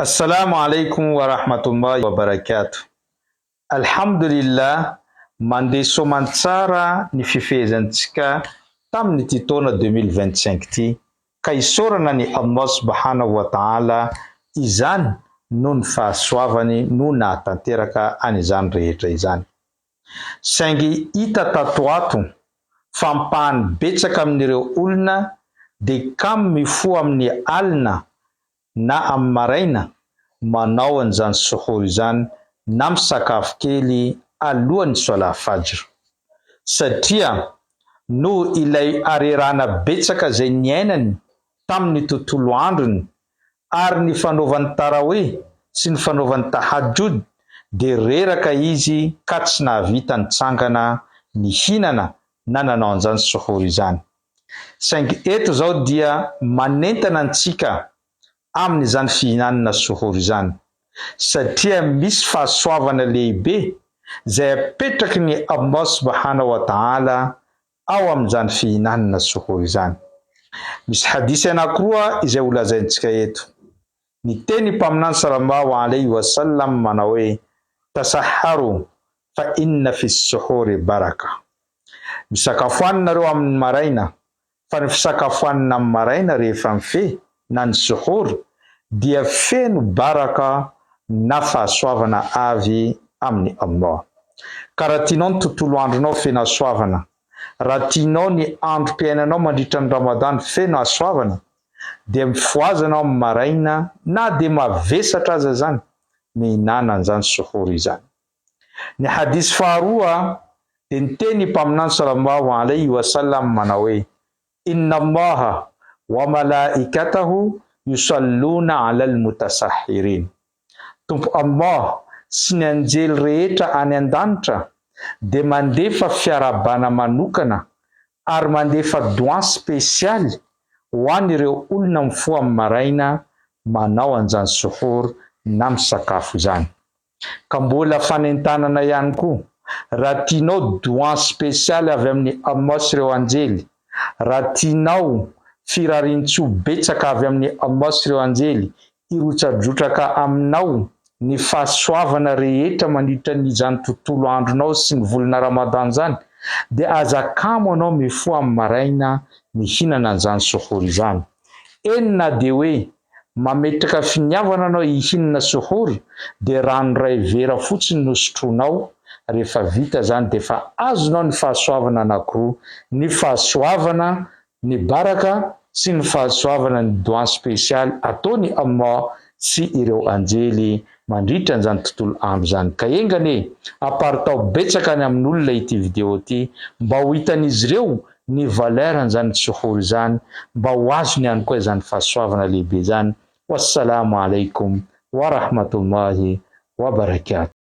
Assalamu alaikum wa rahmatullahi wa barakatuh. Alhamdulillah, mandeha soamantsara ny fifehezantsika tamin'ity taona 2025 ity, ka isaorana ny Allah subhanahu wa ta'ala izany noho ny fahasoavany no nahatanteraka an'izany rehetra izany. Saingy hita tato ato fa ampahany betsaka amin'ireo olona dia kamo mifoha amin'ny alina na amin'ny maraina manao an'izany suhour izany na misakafo kely alohan'ny soalah fajr. Satria noho ilay harerahana betsaka izay niainany tamin'ny tontolo androny ary ny fanaovany tarawih sy ny fanaovany tahajjud dia reraka izy ka tsy nahavita nitsangana nihinana na nanao an'izany suhour izany. Saingy eto izao dia manentana antsika amin'izany fihinanana suhour izany, satria misy fahasoavana lehibe izay apetraky ny Allah subhanahu wa ta'ala ao amin'izany fihinanana suhour izany. Misy hadith anankiroa izay holazaintsika eto. Niteny ny Mpaminany sallallahu alaihi wa sallam manao hoe, Tasahharu fa inna fi suhuri baraka. Misakafoana nareo amin'ny maraina, fa ny fisakafoanana amin'ny maraina rehefa mifehy na ny suhur dia feno baraka na fahasoavana avy amin'i Allah. Ka raha tianao ny tontolo andronao feno hasoavana, raha tianao ny androm-piainanao mandritra ny Ramadan feno hasoavana, dia mifohaza anao amin'ny maraina na dia mavesatra aza izany, mihinana an'izany suhour izany. Ny hadith faharoa dia niteny ny Mpaminany sallallahu alaihi wa sallam manao hoe, Inna Allaha wa malaikatahu yusalluna alal mutasahhirin. Tompo Allah sy ny anjely rehetra any an-danitra dia mandefa fiarahabana manokana ary mandefa doan spesialy ho an'ireo olona mifoha amin'ny maraina manao an'izany suhoor na misakafo izany. Ka mbola fanentanana ihany koa, raha tianao doan spesialy avy amin'i Allah sy ireo anjely, raha tianao firarintsoa betsaka avy amin'i Allah sy ireo anjely hirotsadrotraka aminao ny fahasoavana rehetra mandritra ny izany tontolo andronao sy ny volana Ramadan izany dia aza kamo anao mifoha amin'ny maraina mihinana an'izany suhour izany. Eny na dia hoe mametraka finiavana anao hihinana suhour dia rano iray vera fotsiny no sotroinao, rehefa vita izany dia efa azonao ny fahasoavana anankiroa, ny fahasoavana ny baraka sy ny fahasoavana ny doan spesialy ataony Allah sy ireo anjely mandritra an'izany tontolo andro izany. Ka enga anie aparitao betsaka any amin'olona ity video ity mba ho hitan'izy ireo ny valeur an'izany suhour izany mba ho azony ihany koa izany fahasoavana lehibe izany. Wassalamo alaikum wa rahmatullahi wa barakatuh.